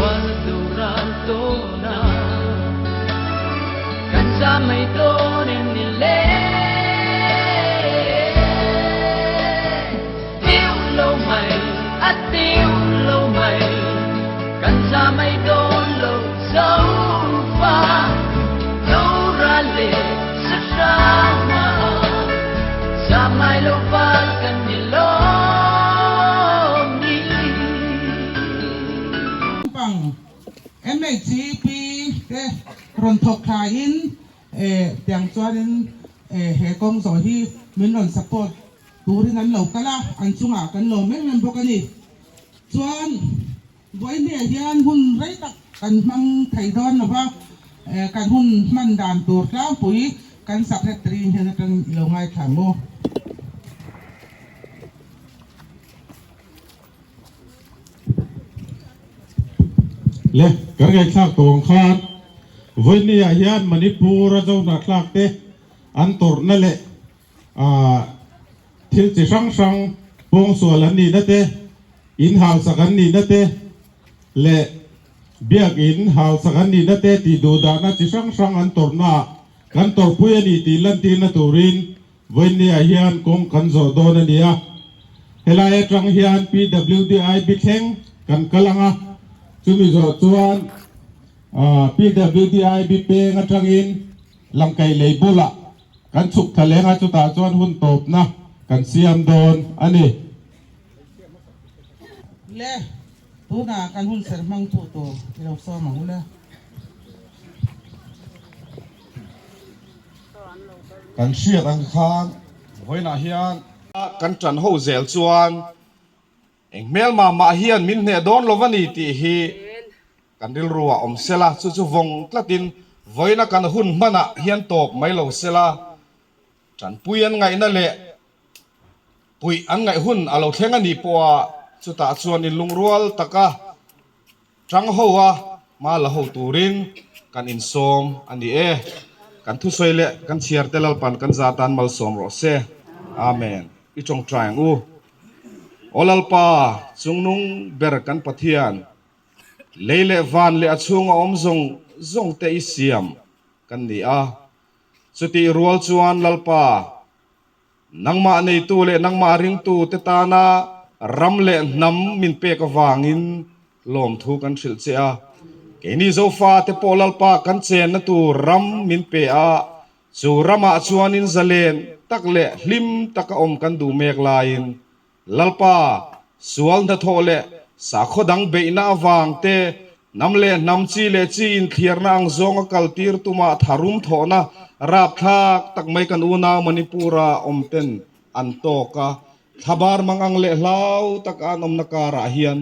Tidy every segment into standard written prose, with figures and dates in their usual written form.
Hual tura tawna kan za mai dawn em ni le? Tiu lo mai, a tiu lo mai, kan za mai dawn lo Zofa, Zora leh Sahranga, za ngai lo val kan ni lawm ni. Pang MHCP te rawn thawk thlaiin tiang chuanin he kawng zawh hi min rawn support turin an lo kal a, an chungah kan lawm em em bawk a ni. Chuan vawihneh hian hun rei tak kan hmang thei dawn lo va, kan hun hman dan tur tlangpui kan secretary hnen atangin i lo ngaithla ang u. Le, kan ngaihthlak tawh ang khan Vawinia hian Manipur a Zohnahthlak te an tawrhna leh ah thil chi hrang hrang pawngsual an nihna te, in hausak an nihna te leh biakin hausak an nihna te tih duhdahna chi hrang hrang an tawrhna ah kan tawrhpui a ni tih lantirna turin Vawinia hian kawng kan zawh dawn a ni a, helai atang hian PWDIB thleng kan kal ang a, chumi zawh chuan PWDIB peng atangin Langkaih lei bulah kan chhuk thla leng a, chutah chuan hun tawpna kan siam dawn a ni. Le, tunah kan hun ser hmang tu tur i lo sawm ang u le. Kan hriat ang khan vawiinah hian kan ṭan ho zel chuan eng hmelma mah hian min hneh dawn lo a ni tih hi kan rilru ah awm sela, chu chu vawng tlatin vawiina kan hun hmanah hian tawp mai lo sela, ṭanpui an ngaihna leh puih an ngaih hun a lo thleng a nih pawha chutah chuan inlungrual taka Tang ho a hma la ho turin kan insawm a ni e. Kan thusawi leh kan chhiar te Lalpan kan za tan malsawm rawh se. Amen. I tawngtai ang u. Aw Lalpa, chungnung ber kan Pathian, lei leh van leh a chhunga awm zawng zawng te i siam kan ni a. Chutih rual chuan Lalpa, Nangmah neitu leh nangmah ringtu te tana ram leh hnam min pek avangin lawmthu kan hrilh che a. Keini Zofa te pawh Lalpa kan chenna tur ram min pe a, chu ramah chuanin zalen tak leh hlim taka awm kan duh mek laiin Lalpa sual hnathawh leh sakhaw dang beihna avang te, hnam leh hnam chi leh chi inthliarna ang zawnga kaltir tuma tharum thawhna rapthlak tak mai kan unau Manipur-a awmten an tawk a, thlabar mangang leh hlau taka an awmna karah hian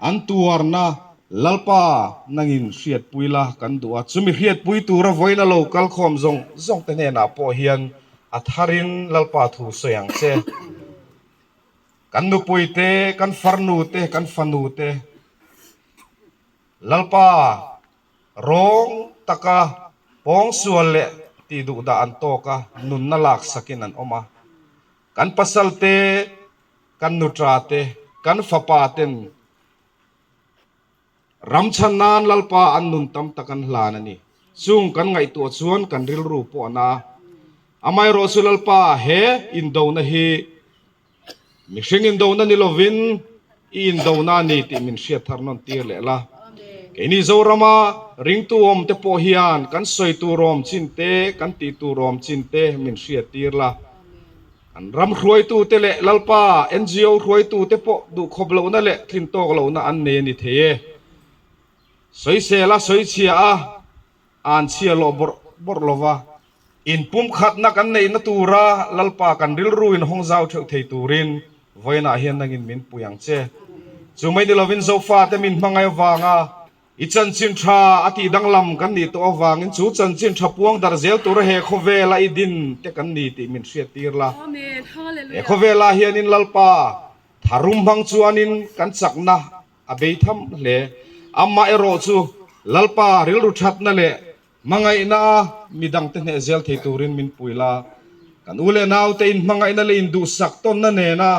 an tuarna Lalpa nangin hriatpui la kan duh a, chumi hriatpui tura vawiin a lo kal khawm zawng zawng te hnenah pawh hian a tharin Lalpa thu sawi ang che. Kan nupui te, kan farnu te, kan fanu te Lalpa rawng taka pawngsual leh tih duh dah an tawk a, nunna laksakin an awm a. Kan pasal te, kan nutra te, kan fapa ten Ram chhan nan Lalpa an nun tam tak an hlan a ni. Chung kan ngaihtuah chuan kan rilru pawh a na. Amaherawhchu Lalpa he indona hi mihring indona ni lovin i indona a ni tih min hriat thar nawn tir leh la. Keini Zorama ringtu awm te pawh hian kan sawi tur awm chin te, kan tih tur awm chin te min hriat tir la. An ram hruaitute leh Lalpa NGO hruaitute pawh duhkhawp lohna leh tlin tawk lohna an nei a ni thei e. Sawisel a sawichhia a, an chhia lawh bawrh bawrh lo va. Inpumkhatna kan neihna tura Lalpa kan rilru in hawng zau theuh thei turin vawiinah hian nangin min pui ang che. Chu mai ni lovin Zofate min hmangaih avanga I chanchin tha a tih danglam kan nih tawh avangin chu chanchin tha puang darh zel tura he khawvela i din te kan ni tih min hriattir la. He khawvelah hianin Lalpa tharum hmang chuanin kan chakna a bei tham hle. Amah erawh chu Lalpa rilru thatna leh hmangaihna a midangte hneh zel thei turin min pui la. Kan u leh naute inhmangaihna leh induhsak tawnna nena.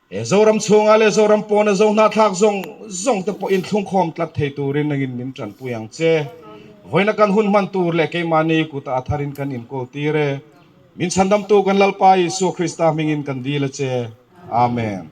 He Zoram chhungah leh Zoram pawna zo hnahthlak zawng zawng te pawh inthlungkhawm tlat thei turin nangin min tanpui ang che. Vawiina kan hun hman tur leh keimahni kutah a tharin kan inkawl tir e. Min chhandamtu kan Lalpa Isua Krista hmingin kan dil a che. Amen.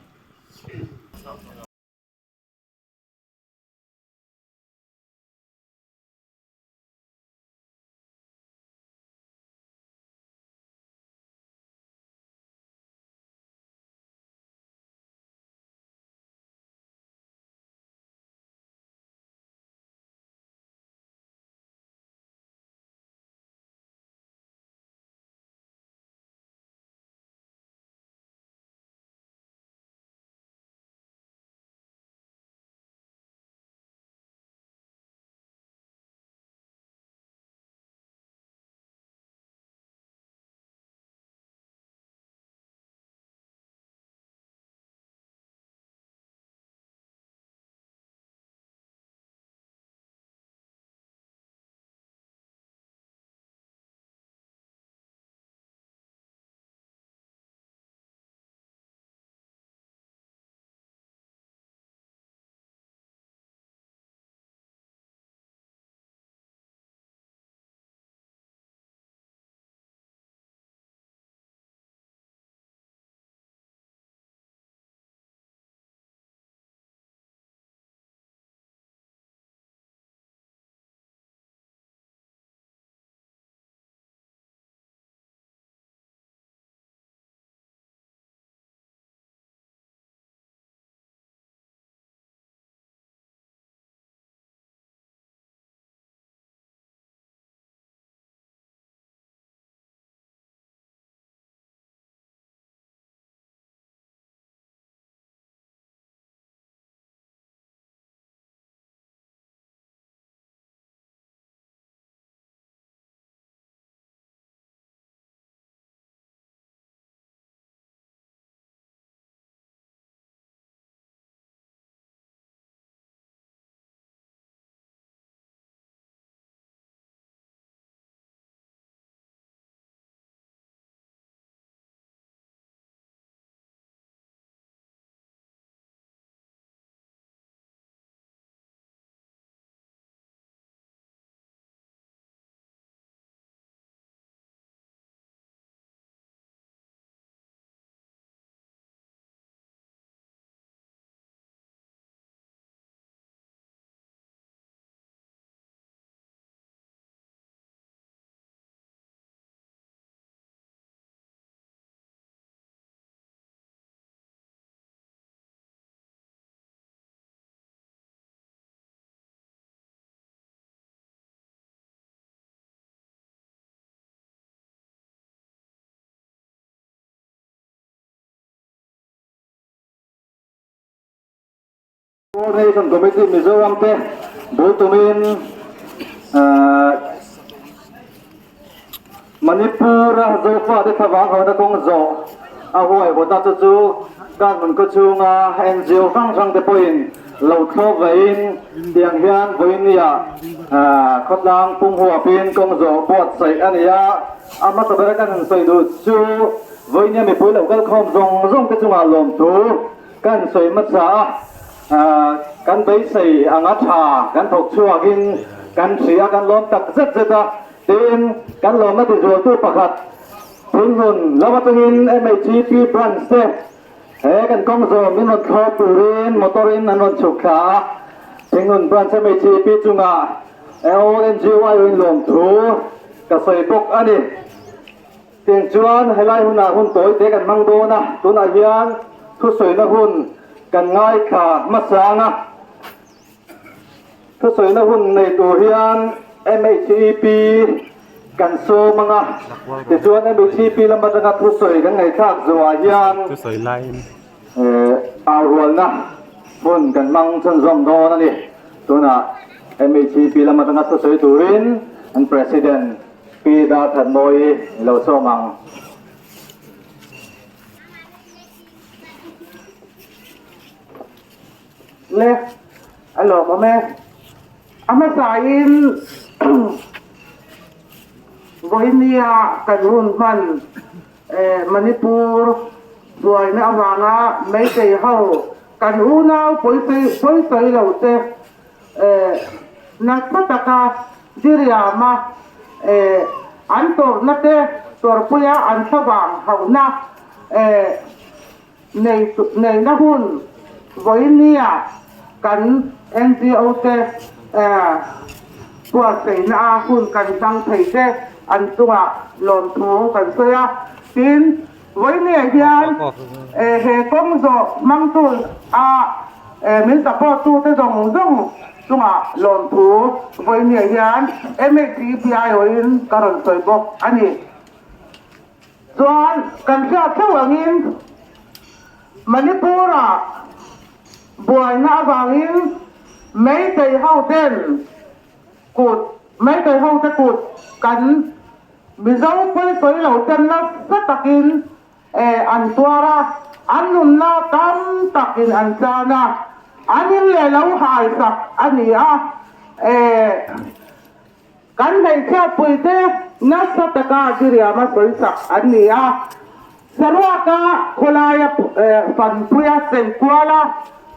Coordination Committee Mizoram te bul tumin Manipur a Zofa te thlavang hona kawng zawh a huaihawtna chu chu Kanhmun khaw chhunga NGO hrang hrang te pawhin lo thlawp vein tiang hian vawinia khawtlang pum huapin kawng zawh buatsaih a ni a. A hmasa bera kan han sawi duh chu vawinia mipui lo kalkhawm zawng zawng te chungah lawmthu Kan sawi hmasa a, kan beisei anga tha kan thawk chhuakin kan hria, kan lawm tak zet zet a, tin kan lawmna tizualtu pakhat Thinhmun lam atangin MHEP branch te he kan kawng zawm min rawn thlawp turin motor in an rawn chhuk thla a, Thinhmun branch MHEP chungah all NGO aiawhin lawmthu ka sawi bawk a ni. Tiang chuan helai hunah hun tawi te kan hmang dawn a, tunah hian thusawina hun kan ngaithla hmasa ang a. Thusawina hun nei tur hian MHEP kan sawm ang a, tichuan MHEP lam atanga thusawi kan ngaihthlak zawhah hian aurualna hun kan hmang chhunzawm dawn a ni. Tunah MHEP lam atanga thusawi turin an President Pi Darthanmawii i lo sawm ang. Le, a lawmawm e. A hmasain vawinia kan hun hman Manipur. Buaina avanga Meitei ho kan unau pawisawi lo te nasa taka diriama an tawrhna te tawrhpuia an thlavang hauhna neihna hun vawinia kan NGO te buatsaihna a hun kan hmang thei te an chungah lawmthu kan sawi a. Tin, vawinia hian he kawng zawh hmangtu a min support tu te zawng zawng chungah lawmthu vawinia hian MHEPI awin ka rawn sawi bawk a ni. Chuan kan hriat theuh angin Manipur-ah buaina avangin Meitei ho ten kut, Meitei ho te kut kan Mizo pawisawi lo ten nasa takin an tuar a, an nunna tam takin an chan a, an in leh lo haisak a ni a. Kan hmeichhiatpuite nasa taka diriama sawisak an ni a, saruaka khawlaia fanpuia cheikuala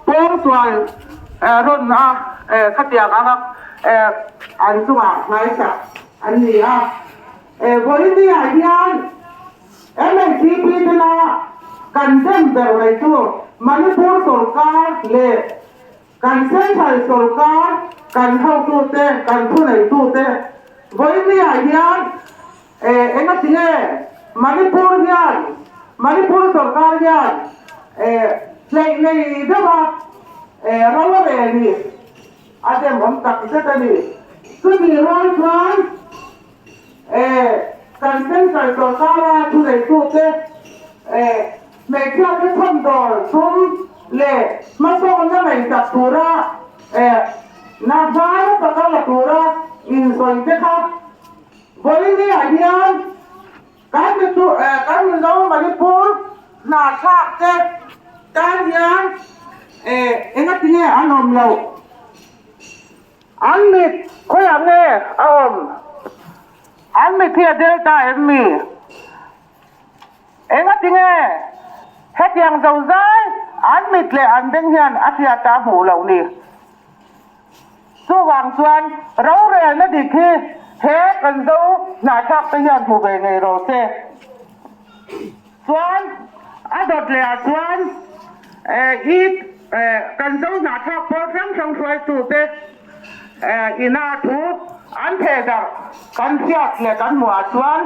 pawngsual rawn a khatiang anga an chungah nghaisak an ni a. Vawinia hian MHCP tena kan dem ber mai chu Manipur sorkar leh Kan Central sawrkar, kan hotute, kan thuneitute vawinia hian engati nge Manipur hian, Manipur sawrkar hian hleih nei deuha ro a rel hi a demawm tak zet a ni. Chumi rual chuan kan Central sawrkara thuneitute Hmeichhiate chhawmdawl tum leh hmasawnna ngaihsak tura na hmaia taka la tura insawi te kha vawinia hian kan kan Mizo Manipur hnahthlak te tan hian engatinge an awm loh? An mit khawiah nge a awm? An mit hi a delta em mi? Engatinge hetiang zozai an mit leh an beng hian a hriat a hmuh loh ni? Chuvang chuan rorelna dik hi he kan zo hnahthlak te hian hmu ve ngei rawh se. Chuan a dawt leh ah chuan i kan zo hnahthlak pawl hrang hrang hruaitute ina thu an theh darh kan hriat leh kan hmuh ah chuan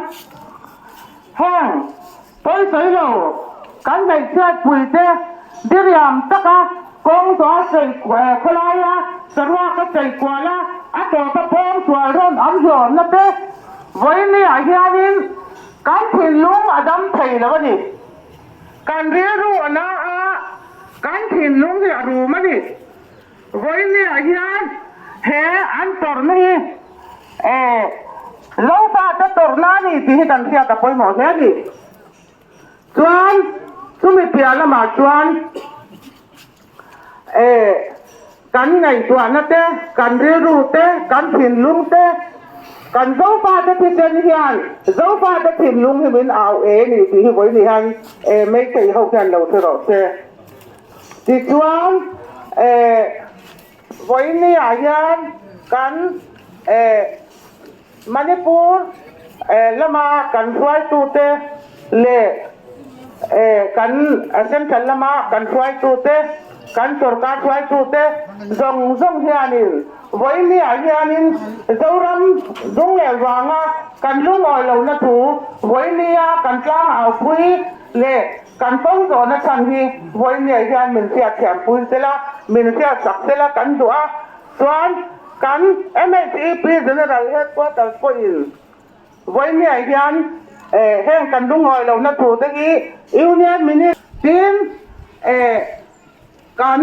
Heng pawisawi lo kan hmeichhiatpuite diriam taka kawng zawh a chei khawlaia saruak a chei kual a, a tawpa pawng sual rawn an hlawmna te vawinia hianin kan thinlung a dam thei lo a ni. Kan rilru a na a, kan thinlung hi a rum a ni. Vawinia hian he an tawrhna hi Zofate tawrhna a ni tih hi kan hriat a pawimawh hle a ni. Chuan chumi piah lamah chuan kan ngaihtuahna te, kan rilru te, kan thinlung te, kan Zofate thisen hian Zofate thinlung hi min au e ni tih hi vawiin hian Meitei ho hian lo hre rawh se. Tichuan, vawinia hian kan Manipur lama kan hruaitute leh kan Central lama kan hruaitute, kan sorkar hruaitute zawng zawng hianin vawinia hianin Zoram zung leh vanga kan lungawi lohna thu vawinia kan tlangau pui leh Kan fo zawhna chhan hi vawinia hian min hriatthiampui sela, min hriatsak sela kan duh a, chuan kan MHEP General Headquarters pawhin vawinia hian heng kan lungawi lohna thu te hi Union Minister tin kan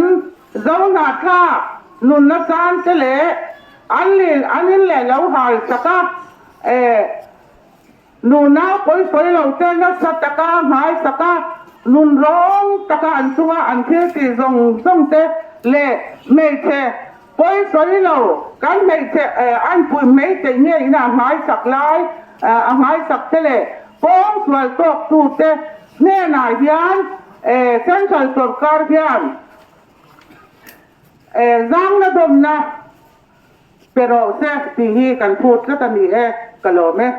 Zohnahthlak nunna chan te leh an in leh lo hal sak a. Nunau pawisawi lo te nasa taka nghaisak a, nun rawng taka an chunga an thil tih zawng zawng te leh hmeichhe pawisawi lo kan hmeichhe an pui hmeichei nge ina a nghaisak lai a nghaisak te leh pawngsual tawk tu te hnenah hian. Central sorkar hian zangna dawmna pe rawh se tih hi kan phut tlat a ni e, ka lawm e.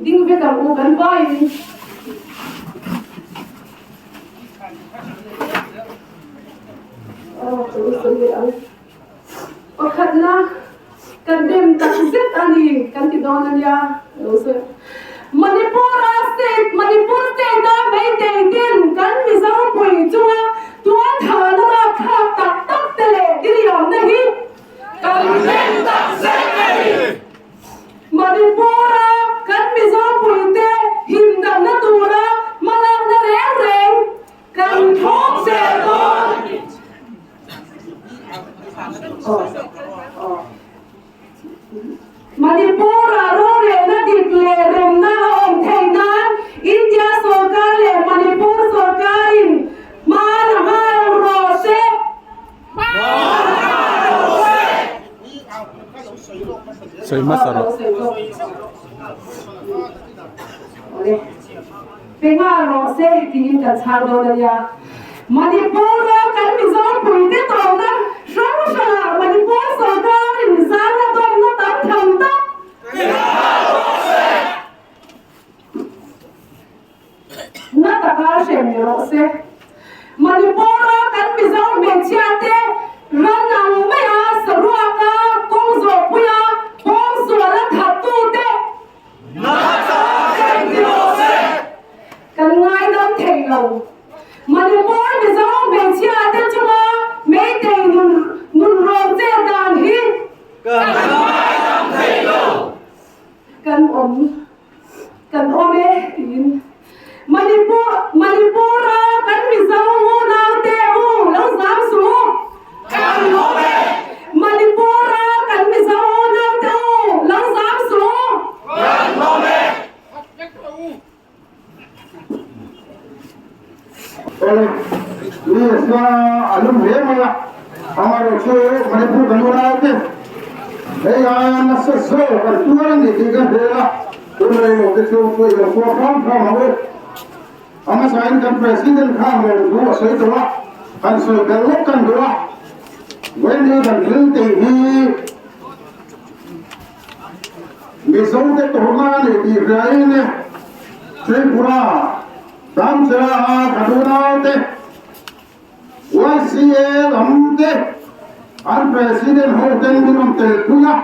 Ding vek ang u kan vaiin. Aw ka lo sawi leh ang. Pakhatna kan dem tak zet a ni kan ti dawn a nia ka lo sawi. Manipur-a state Manipur state-a Meitei ten kan Mizo pui chunga tualthahna rakthlak tak tak te leh diriamna hi kan dem tak zet a ni. Manipur-a kan Mizo puite himdamna tura hmalakna reng reng kan thawk zel dawn. Manipur-a rorelna dik leh remna a awm theih nan India sorkar leh Manipur sorkarin hma la nghal rawh se. Sawi hmasa rawh. Pe nghal rawh se tiin kan chhang dawn a nia. Manipur-a kan Mizo puite tawhna hrang hrangah Manipur sorkarin zana dawmna tam tham tak Na taka hrem ni rawh se. Manipur-a kan Mizo hmeichhiate ran ang maia saruaka kawng zawhpuia kawng suala thattute Na taka hrem ni rawh se. Kan ngaidam thei lo. Manipur Mizo hmeichhiate chunga Meitei nun nunrawn chet dan hi kan ngaidam thei lo. Kan awm. Kan awm e tiin Manipur Manipur-a kan Mizo unaute u lo zam suh u. Kan awm e. Manipur-a kan Mizo unaute u lo zam suh u. Kan awm e. Awle, ni sa a lum hle mai a, amaherawhchu Manipur kan unaute hei aia nasa zawk an tuar a ni tih ka hre a, tun rei lo te chu chu i lo kuah hram hram ang u. A hmasain kan President khan lawmthu a sawi tawh a, han sawi belh lawk kan duh a, Wendy kan thil tih hi Mizote tawrhna a nih tih hriain Tripura Ramchela a ka unaute YCA lam te an President ho ten min rawn tel pui a,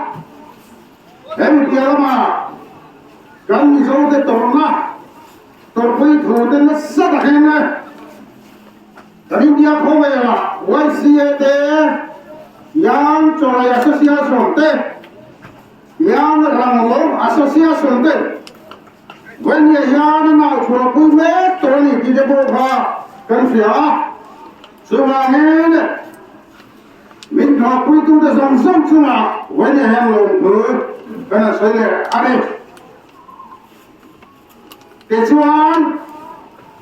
hemi piah lamah kan Mizote tawrhna tawrhpui thu te nasa takin kan India khawvelah YCA te Young Chawlai Association te Young Ranglo Association te Vawimia hian a nau chhuahpui mek tawh a ni tih te pawh kha kan hria a. Chuvangin min thawhpuitute zawng zawng chungah Vawimia hian lawmthu kan han sawi leh a ni. Tichuan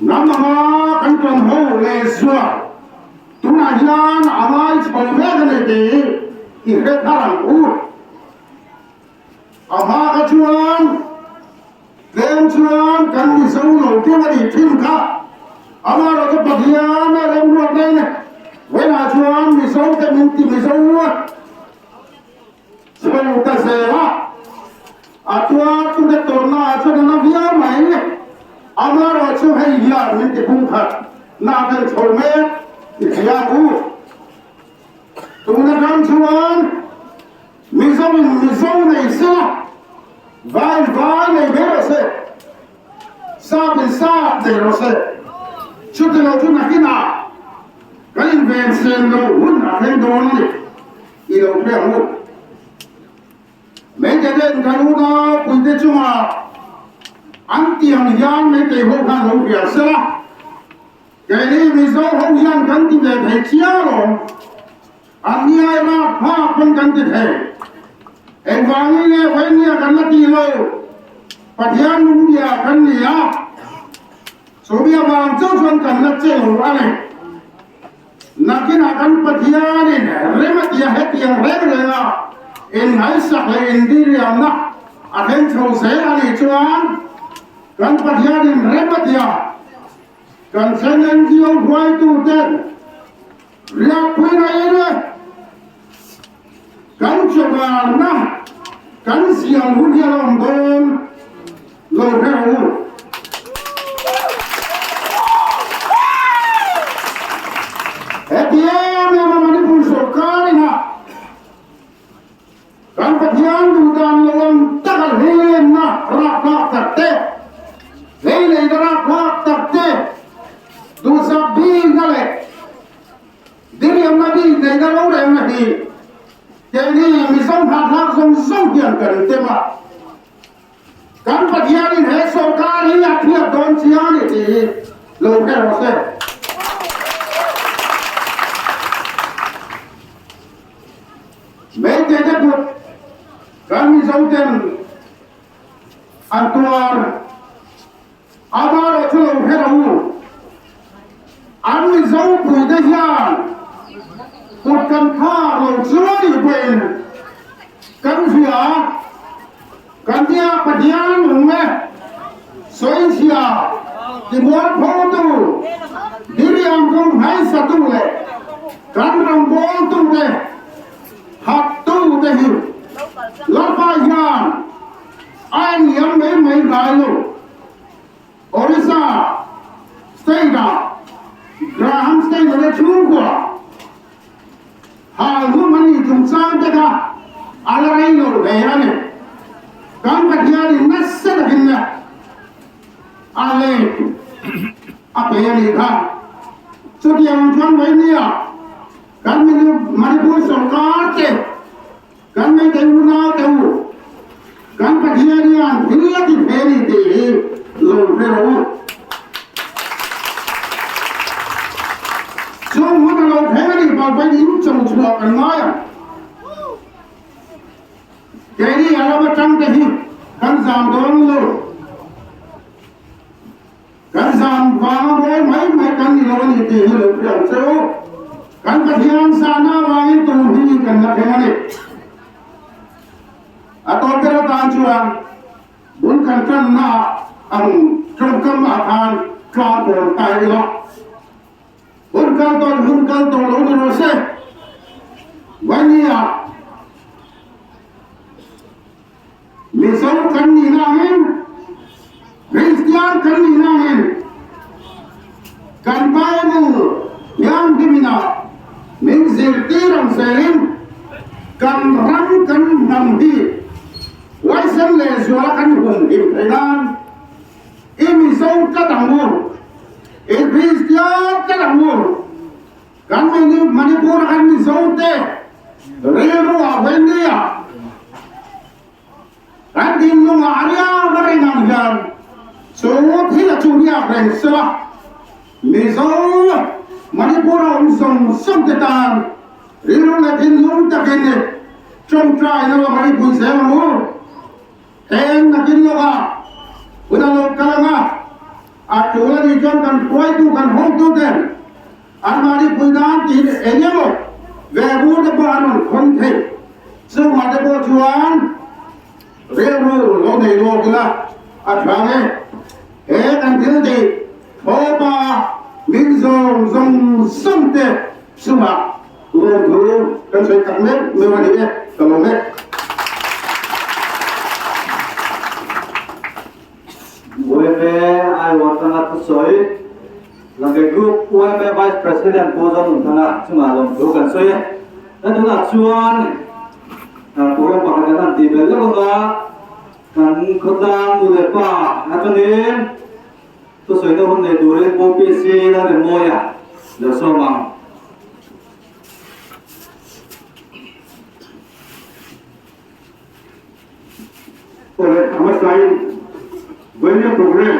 hnam anga kan tawn ho leh zuah tunah hian a ngai chho mek a ni tih i hre thar ang u. A hma kha chuan tlem chuan kan Mizo lo tlem a nih thin kha. Amaherawhchu Pathian a remruat daih a ni. Vawiinah chuan Mizo te min ti Mizo a chho ta zel a. A tuar chu te tawrhna ah chuan a na viau mai. Amaherawhchu hei hian min ti pumkhat na kan chho mek i hria ang u. Tuna ram chuan Mizo in Mizo nei se la, vai in vai nei ve rawh se, sap in sap nei rawh se. Chuti lo chu nakinah kan inven sen lo hun a thleng dawn a ni i lo hre ang u. Meitei ten kan unau puite chungah an tih ang hian meitei ho khan lo hria se la, keini Mizo ho hian kan ti ve thei chiang alawm. An niai rap phak pawn kan ti thei. Engvangin nge Vainia kan la tih lo? Pathian nungbia kan ni a, chumi avang chauh chuan kan la che lo a ni. Nakinah kan Pathianin rem a tia hetiang reng renga inngaisak leh indiriamna a thleng chho zel a nih chuan kan Pathianin rem a tia. Kan then NGO hruaituten riakpui rei e kan chawkarna kan siam hun hi a la awm dawn lo hre rawh u. Heti em em a Manipur sorkar ina Kan Pathian duhdan lo ang taka hlenna raphlak tak te, hleileina raphlak tak te, duhsak bikna leh diriamna bik neihna rorelna hi keini Mizo hnathlak zawng zawng hian kan tem a. Kan Pathianin he sorkar hi a thiat dawn chiang a ni tih hi lo hre rawh se. Meitei te kut kan Mizo ten an tuar amaherawh chu lo hre lo u. An Mizo pui te hian kut kan thlak lo chu a nih pawhin kan hria kan tia Pathian nung e sawichhia timualpho tu diriam kawng hmaisa tu leh Kan rawngbawltute, hattute hi Lalpa hian a enliam mai mai ngai lo. Orissa state-ah Graham State-a te chhungkua hal hum a nih chungchang te kha a la rei lo hle a ni. Kan Pathianin nasa takin a let a pe a nih kha. Chutiang chuan Vaimia kan Manipur sorkar te, kan Meitei unau te u, kan Pathian hian thil a ti ve a ni tih hi lo hre rawh u. Chung hun a lo thleng a nih pawh pawhin in cho chhuah kan ngai ang. Keini a ram atang te hi kan zam dawn lo. Kan zam vanga mawi mai mai kan ni lo a ni tih hi lo hre ang che u. Kan Pathian sahna avangin tun hi kan la thleng a ni. A tawp ber atan chuan bul kan tanna ang tawngkam ah khan tlang kawn ta ila. Hun kal tawn hun kal tawh lo ni rawh se. Vainia Mizo kan nihna angin, Kristian kan nihna angin kan Bible thianghlimina min zirtir ang zelin kan ram kan hnam hi huaisen leh zuala kan humhim theih nan i Mizo tlat ang u, i Kristian tlat ang u. Kan Manipur kan Mizo te rilru ah Wendy ah kan thinlung ah a riak a reng ang hian chu thil a chu riak reng sela Mizo Manipur a awm zawng zawng te tan rilru leh thinlung takin tawngtai na lamah i pui zel ang u. Heng nakin lawkah hun a lo kal ang a, a tul a nih chuan kan hruaitu kan hawngtu ten anmahni pui nan tiin eng emaw ve bur te pawh an rawn khawn thei. Chungah te pawh chuan rilru lo nei lawk ila a tha ang e. He kan thil tih thawpa min zawng zawng zawng te chungah lawmthu kan sawi tak meuh meuh a ni e, ka lawm e. UMA aiawh atanga thusawi Langkai Group UMA Vice President Pu Zonunthanga chungah lawmthu kan sawi e. Kan tunah chuan program pakhat kan han tih belh lawk anga kan khawtlang nu leh pa atangin thusawina hun nei turin Pu PC Lalremmawia lo sawm ang. Awle a hmasain Vawinia Program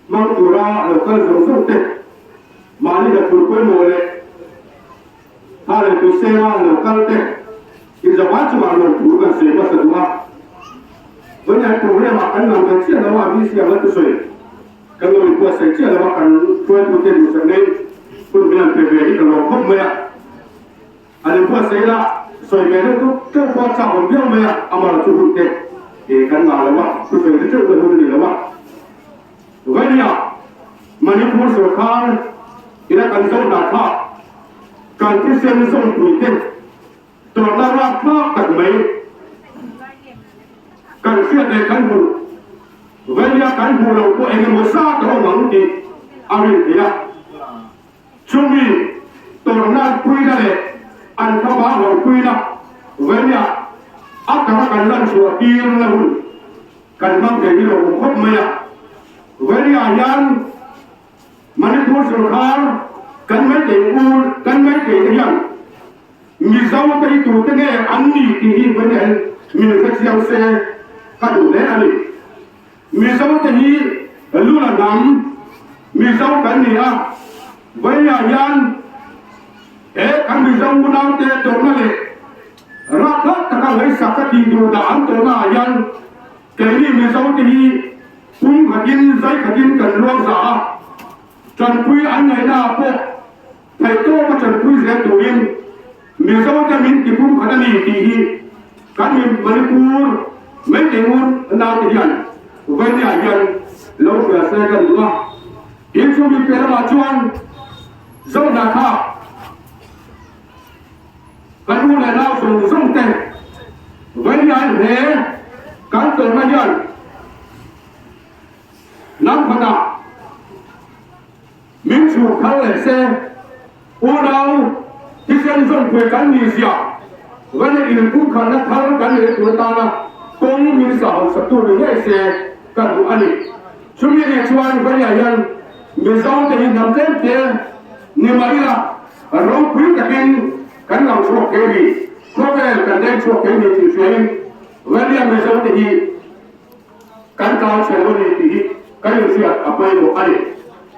hmang tura lo kal zawng zawng te mahni hna tur pawimawh leh tha leh tuisenga lo kal te inzavai chungah lawmthu kan sawi hmasa duh a. Vawinia he program ah kan lang ve chiah lo a, VC ang la thusawi kan lo inbuatsaih chiah lo a, kan hruaitute duhsak nei hun min han pe ve hi ka lawm khawp mai a. An inbuatsaih ila sawi ve deuh deuh teuh pawh a chak awm viau mai a, amah chu hun te kan ngah lo a, thusawi te teuh te hun a ni lo a. Vainia. Manipur sorkar ina kan zo hnahthlak kan thisen zawmpuite tawrhna rapthlak tak mai kan hriat leh kan hmuh veilia kan hmuh loh pawh eng emaw zat a awm ang tih a rin theih a. Chumi tawrhna puina leh an thlavang ho puina veilia a taka kan lan chhuah tirna hun kan hmang thei hi lo awm khawp mai a. Veilia hian Manipur sorkar kan Meitei u kan Meitei te hian Mizo te hi tute nge an ni tih hi vawiin min hre chiang se ka duh hle a ni. Mizo te hi Lula hnam Mizo kan ni a, vawiinah hian he kan Mizo unaute tawrhna leh rapthlak taka ngaihsak ka tih duh dah an tawrhna ah hian Keini Mizote hi pum khatin zai khatin kan luang za a, tanpui an ngaihna ah pawh theihtawpa tanpui zel turin Mizote min ti pum khat a ni tih hi kan mi Manipur Meitei un naute hian Vainia hian lo hria se kan duh a, tin chu mi piah lamah chuan Zohnahthlak Kan u leh nau zawng zawng te Vailian he kan tawrhna hian lam khatah min chhuk thar leh se, unau thisen zawngpui kan ni zia Vailian inpumkhatna thar kan neih tur atana kawng min sah hausak tur ni ngei se ka duh a ni. Chumi nih chuan Vailian hian Mizo te hi hnam tlem te ni mah ila, Ropui takin kan lang chhuak thei ni, khawvel kan deng chhuak thei ni tih hriain Valia Mizo te hi kan tlang chhe lo ni tih hi kan inhriat a pawimawh a ni.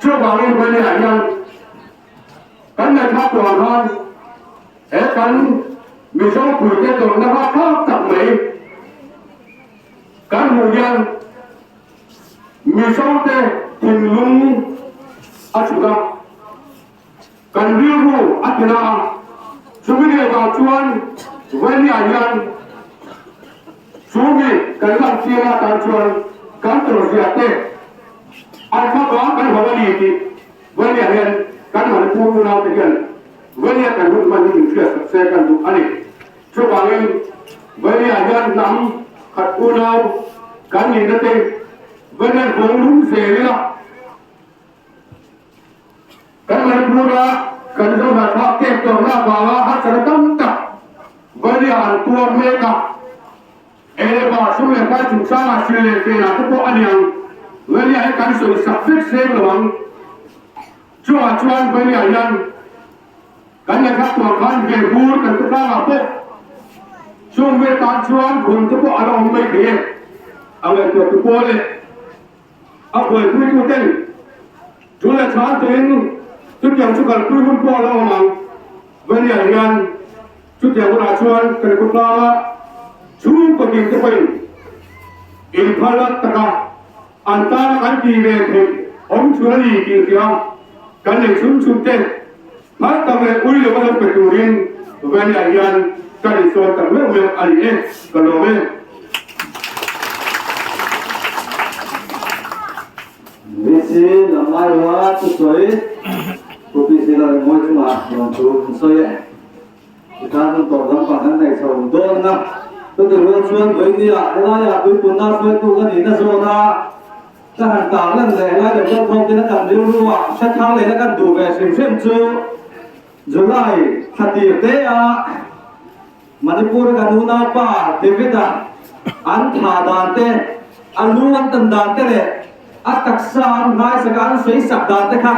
Chuvangin Valia hian kan ngaihthlak tur ang khan he kan Mizo puite tawrhna rapthlak tak mai kan hmuh hian Mizo te thinlung a chhut a. Kan rilru a ti na a, chumi leh vang chuan Vania hian chu mi kan lan chiang atan chuan kan tawrhzia te an thlavang kan hauh a ni tih Vania hian kan Manipur unaute hian Vania kan hun hman hi min hriatsak se kan duh a ni. Chuvangin Vania hian hnam khat unau kan nihna te Vania vawng lum zel ila, Kan Manipur-a kan Zohnahthlak tek tawrhna avanga harsatna tam tak Valia an tuar mek a, Eleva sum leh pai chungchangah sil leh fenah te pawh a ni ang. Valia hi kan sawi sak vek seng lo ang. Chungah chuan Valia hian kan ngaihthlak tur khan ve bur kan khawtlangah pawh chung ve tan chuan khum te pawh a la awm mai thei e. A ngaihtuah tu pawl e. A buaipuituten chu leh chhan tuin chutiang chu kalpui hun pawh a la awm ang. Vania hian chutiang hunah chuan kan khawtlanga chhungkaw dingte pawhin inphal a taka an tana kan tih ve theih awm chhun a ni tih hria kan nei chhun chhun te phal tak leh ui lova lo pe turin Vania hian kan insawn tak meuh meuh a ni e, ka lawm e. VC lam aiawha thusawi Pu PC Lalengmawi chungah lawmthu an sawi e. Tikhan hun tawp lampang kan nei chho dawn a, chutih rual chuan vawinia helaiah tuipunna hruaitu ka nihna zawna ka han tarlan leh helai lo kal khawm ten a kan rilruah hre thar lehna kan duh ve hrim hrim chu July thla tir te a Manipur a kan unaupa David-a an thah dan te, a lu an tan dan te leh a taksa an nghaisak a an sawisak dan te kha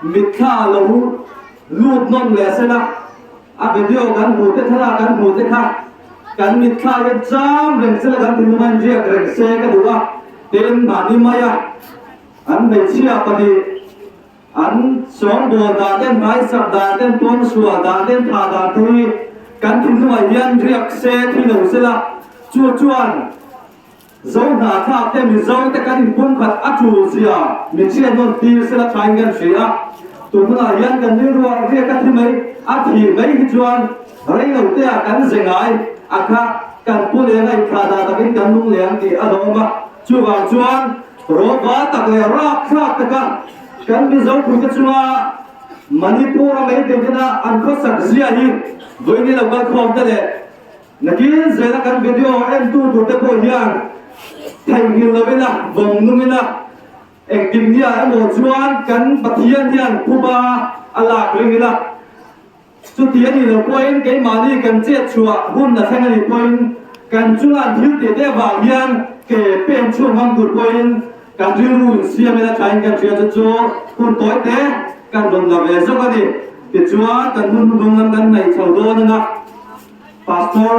mitthla a lo lut nawn leh sela, a video kan hmuh te thlalak kan hmuh te kha kan mitthla hian cham reng sela kan thinlung a inriak reng se ka duh a, tin mahni maia an hmeichhia pahnih An sawngbawl dan ten, hmaisak dan ten, pawnsual dan ten, thah dan te hi kan thinlungah hian riak se thi lo se la, chu chuan Zo hnahthlak te Mizo te kan inpumkhat a tul zia min hriat nawn tir se la thain kan hria a, tun hunah hian kan rilruah riak a thi mai a thih mai hi chuan reilo te ah kan ze ngai a kha kan pu leng a inthlah dah takin kan nung leng tih a lawm a, chuvang chuan rawva tak leh rapthlak taka. kan Mizo puite chunga Manipur a meitei tena an khawsak zia hi vawiin lo kal khawm te leh nakin zela kan video entu tur te pawh hian theihnghilh lovin a vawng nungin a Engtin nia emaw chuan kan Pathian hian phuba a lak ring ila, chuti a nih loh pawhin keimahni kan chet chhuah hun a thleng a nih pawhin kan chunga an thil tih te avang hian ke pen chhuak ngam tur pawhin kan rilru insiam ila thain kan hria chu chu hun tawi te kan rawn la ve zawk a ni. Tichuan kan hun hnuhnung lam kan hnaih chho dawn a na. Pastor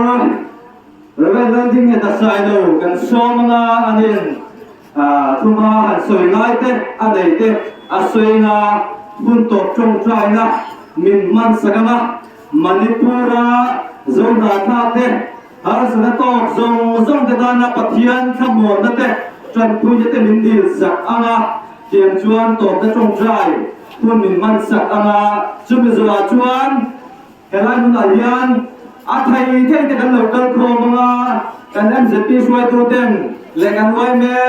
Rev. Laldingngheta Sailo kan sawm anga anin. Thuma han sawi ngai te, a nei te, a sawi nga hun tawp tawngtaina min hman sak anga Manipur-a Zohnatha te, harsatna tawk zawng zawng te tana Pathian thlamuanna te, tanpuina te min dil sak anga tiang chuan tawpna tawngtai hun min hman sak anga chumi zawhah chuan Helai hmunah hian a thei thei te kan lo kal khawm ang a, kan MZP hruaitu ten leh kan yma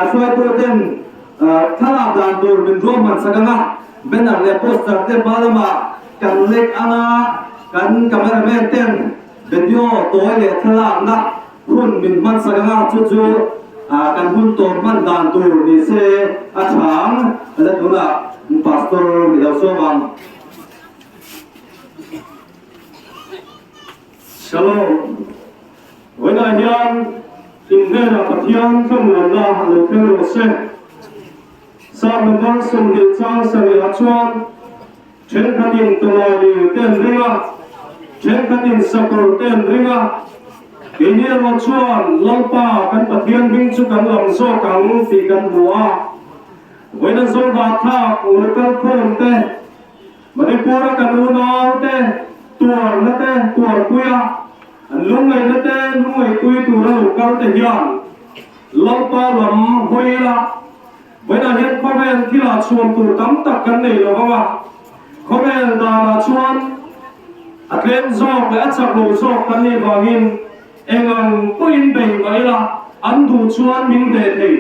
hruaitu ten thlalak dan tur min ruah hman sak ang a, banner leh poster te hma lamah kan lek ang a, kan cameraman ten video tawi leh thlalakna hun min hman sak ang a, chu chu kan hun tawn hman dan tur ni se a tha ang. Helai tunah Pastor mi lo sawm ang. Shalom. Vawiinah hian in hnenah Pathian thlamuanna a lo thleng rawh se. Psalm number 20 chang sarihah chuan thenkhatin tawlaili te an ring a, thenkhatin sakawr te an ring a, keini erawh chuan Lalpa kan Pathian hming chu kan lam zawk ang tih kan hmu a. Vawiina zawrah thlak lo kal khawm te, Manipur-a kan unau te tuarna te tuarpui a, an lungngaihna te lungngaihpui tura lo kal te hian Lalpa lam hawi ila, vawiinah hian khawvel thilah chhuan tur tam tak kan nei lo vang a, khawvel danah chuan a tlem zawk leh a chak lo zawk kan nih vangin engang pawhin bei mah ila an duh chuan min hneh thei.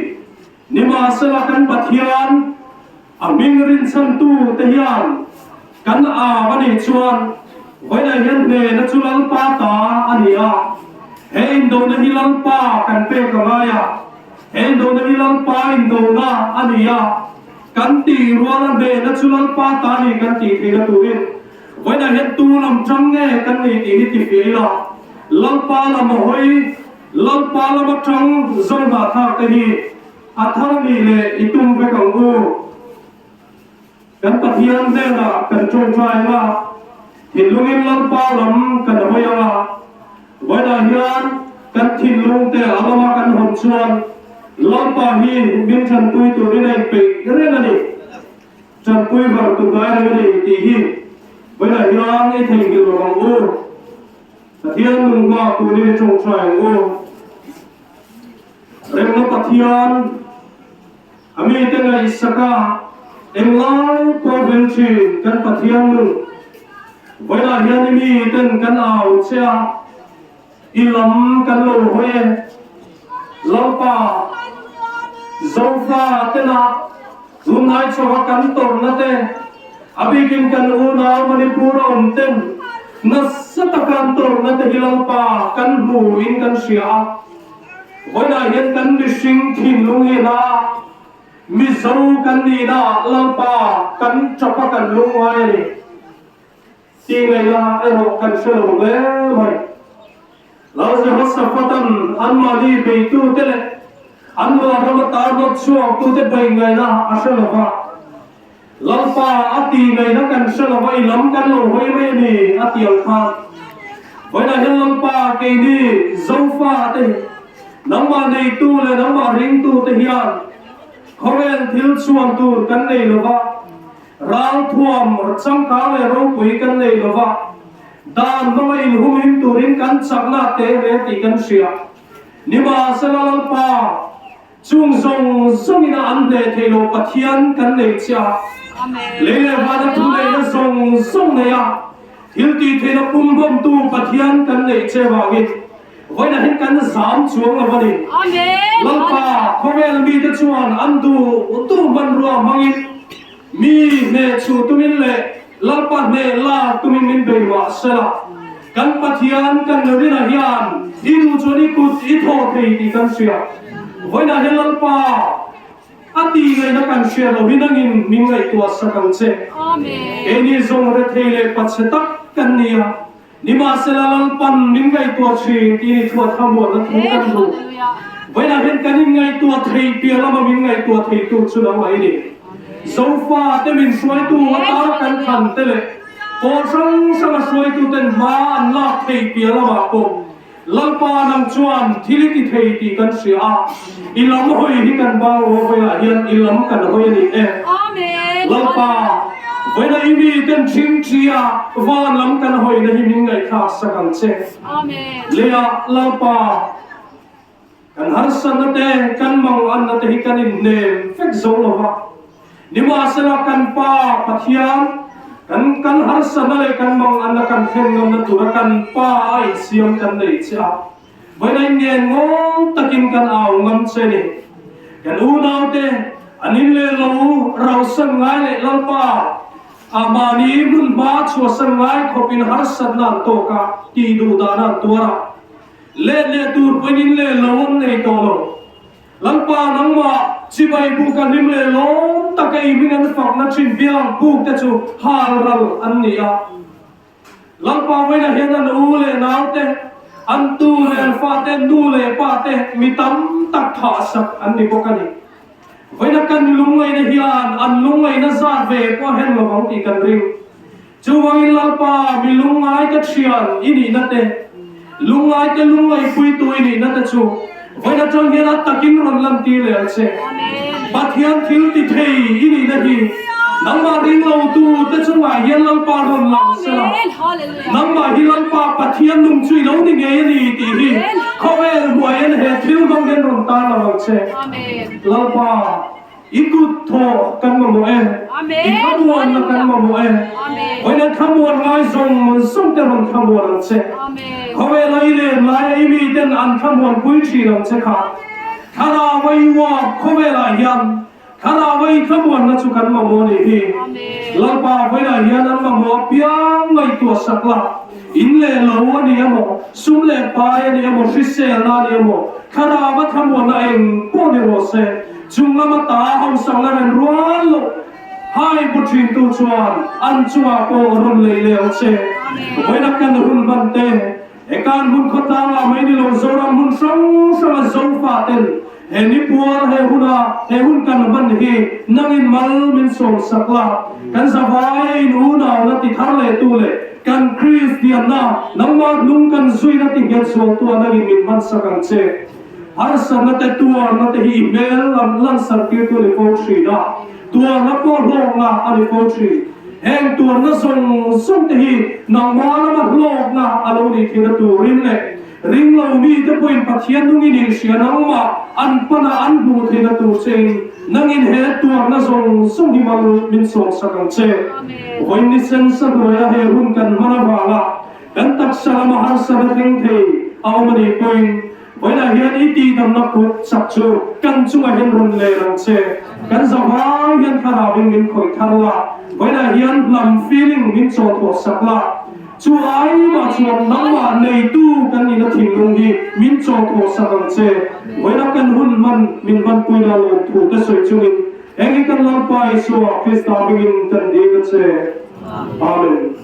Nimahsela kan Pathian a hming rinchhantu te hian kan au a nih chuan vawiinah hian hnehna chu Lalpa ta a ni a, he indona hi Lalpa kan pek a ngai a, he indona hi Lalpa indona a ni a, kan tih ruala hnehna chu Lalpa ta a ni kan tih theihna turin vawiinah hian tu lam tang nge kan nih tih hi tifiah ila, Lalpa lam a hawi. Lalpa lam atang Zohnahthlak te hi a thar nih leh i tum vek ang u. Kan Pathian hnenah kan tawngtai ang a, thinlungin Lalpa lam kan hawi ang a, vawiinah hian kan thinlung te a lama kan hawn chuan Lalpa hi min tanpui turin a inpeih reng a ni. Tanpui var tu ngai reng a ni tih hi vawiinah hian i theihnghilh lo ang u. Pathian nung hma turin i tawngtai ang u. Remna Pathian, a mite ngaihsak a, englai pawh vel thin kan Pathian nung, vawiinah hian i miten kan au che a, i lam kan lo hawi e. Lalpa, Zofa tena tunlai chauha kan tawrhna te, a bikin kan unau Manipur a awm ten nasa taka an tawrhna te hi Lalpa kan hmuin kan hria a. Vawiinah hian kan mihring thinlung hi na Mizo kan nihna Lalpa kan tapa kan lungngai a ni. Tih ngaihna erawh kan hre lo hle mai. Lal Jehoshaphat-a'n anmahni beitute leh anmah rama tarnawt chhuaktute bei ngaihna a hre lo va. Lalpa a tih ngaihna kan hre lo va, i lam kan lo hawi mai a ni, a ti ang khan. Vawiinah hian Lalpa keini Zofate hi nangmah neitu leh nangmah ringtute hian khawvel thil chhuan tur kan nei lo va, Ralthuam changkang leh ropui kan nei lo va, dan hmanga inhumhim turin kan chakna te hle tih kan hria. Nimahsela Lalpa, chung zawng zawngin a an hneh thei lo Pathian kan nei chiah. Lei leh vana thu neihna zawng zawng nei a, thil tih theihna pum bawmtu Pathian kan neih che vangin. Vawiinah hian kan zam chuang lo a ni. Lalpa, khawvel mite chuan an duh duh hmanrua hmangin mi hneh chhuh tumin leh Lalpa hneh lak tumin min bei mah sela, kan Pathian kan rinah hian i duh chuan i kut i thawh thei tih kan hria. Vawiinah hian Lalpa, A ti ngaihna kan hria lo hi nangin min ngaihtuah sak ang che. Keini zawng rethei leh pachhe tak kan ni a, nimahsela Lalpan min ngaihtuah thin tih ni thuah thlamuanna thu kan hmu. Vawiinah hian kan inngaihtuah thei piah lama min ngaihtuah theitu chu nangmah i ni. Zofa te min hruaitu atana kan thlan te leh pawl hrang hranga hruaituten hma an lak theih piah lamah pawh Lalpa nang chuan thil i ti thei tih kan hria a, i lam hawi hi kan bang lo vawilah hian i lam kan hawi a ni e. Lalpa, vawilah i mi ten ṭhingṭhia van lam kan hawina hi min ngaihthlak sak ang che. Leiah Lalpa, kan harsatna te, kan manganna te hi kan inhnem vek zo lo va. Nimahsela kan Pa Pathian, kan kan harsatna leh kan manganna kan thlen ngamna tura kan Pa a insiam kan nei che a, vawiin ngen ngawng takin kan au ngam che ni. Kan unaute, an in leh lo rausan ngai leh Lalpa, a mahni hmun hma chhuahsan ngai khawpin harsatna an tawk a, tih duh dahna an tuar a, let leh tur pawhin in leh lo an nei tawh lo. Lalpa nangmah chibai buk a hlim leh lawm taka i hming an fakna thin biang buk te chu hal ral an ni a. Lalpa vawiinah hian an u leh nau te, an tu leh an fa te, nu leh pa te mi tam tak thah sak an ni bawk a ni. Vawiina kan lungngaihna hian an lungngaihna zat ve pawh a hen lo vang tih kan ring. Chuvangin Lalpa mi lungngaite thian i nihna te, lungngaite lungngaihpuitu i nihna te chu vawiin atang hian a takin rawn lantir leh ang che. Pathian thil ti thei i nihna hi nangmah ringlotu te chungah hian Lalpa rawn lang sela, nangmah hi Lalpa Pathian nung chu i lo ni ngei a ni tih hi khawvel hmuaiin he thil hmang hian rawn tarlang ang che. Lalpa. I kut thawh kan mamawh e. I thlamuanna kan mamawh e. Vawiin thlamuan ngai zawng zawng te rawn thlamuan ang che. Khawvela i len laia i miten an thlamuan pui thin ang che kha. Thlarau a i uap khawvelah hian Thlarau a i thlamuanna chu kan mamawh a nih hi. Lalpa vawiinah hian an mamawh apiang ngaihtuah sak la. In leh lo a ni emaw, sum leh pai a ni emaw, hriselna a ni emaw, Thlarau a thlamuanna eng pawh ni rawh se. Chung lama ta hausakna ren rual loh hai bu thintu chuan an chungah pawh rawn lei leh ang che. Vawinak kan hun hman te, he kan hmun khawtlangah mai ni lo Zoram hmun hrang hranga Zofa ten he nipual he huna he hun kan hman hi nangin mal min sawmsak la, kan zavai a in unauna ti thar leh tu leh kan Kristianna nangmah hnung kan zuina ti nghet zualtu ah nangin min hmansak ang che. Harsatna te tuarna te hi i hmel lam lansar tirtu a ni fo thin a, tuarna pawh hlawkna a ni fo thin. Heng tuarna zawng zawng te hi nangmah lama hlawkna a lo nih theihna turin leh ringlo mite pawhin Pathian nungin inhria nangmah an pana an hmuh theihna tur chein nangin he tuarna zawng zawng hi mal min sawmsak ang che. Vawiin ni sensa hnuaia he hun kan hman avanga kan taksa lama harsatna thleng thei a awm a nih pawhin Vawiinah hian i tihdamna kut chak chu kan chungah hian rawn len ang che. Kan zavai hian thlarauin min khawih thar la, vawiinah hian hnam feeling min chawhthawh sak la. Chu aimah chuan nangmah neitu kan nihna thinlung hi min chawhthawh sak ang che. Vawiinah kan hun hman min hmanpuina lawmthu te sawi chungin heng hi kan Lalpa Isua Krista hmingin kan dil a che. Amen.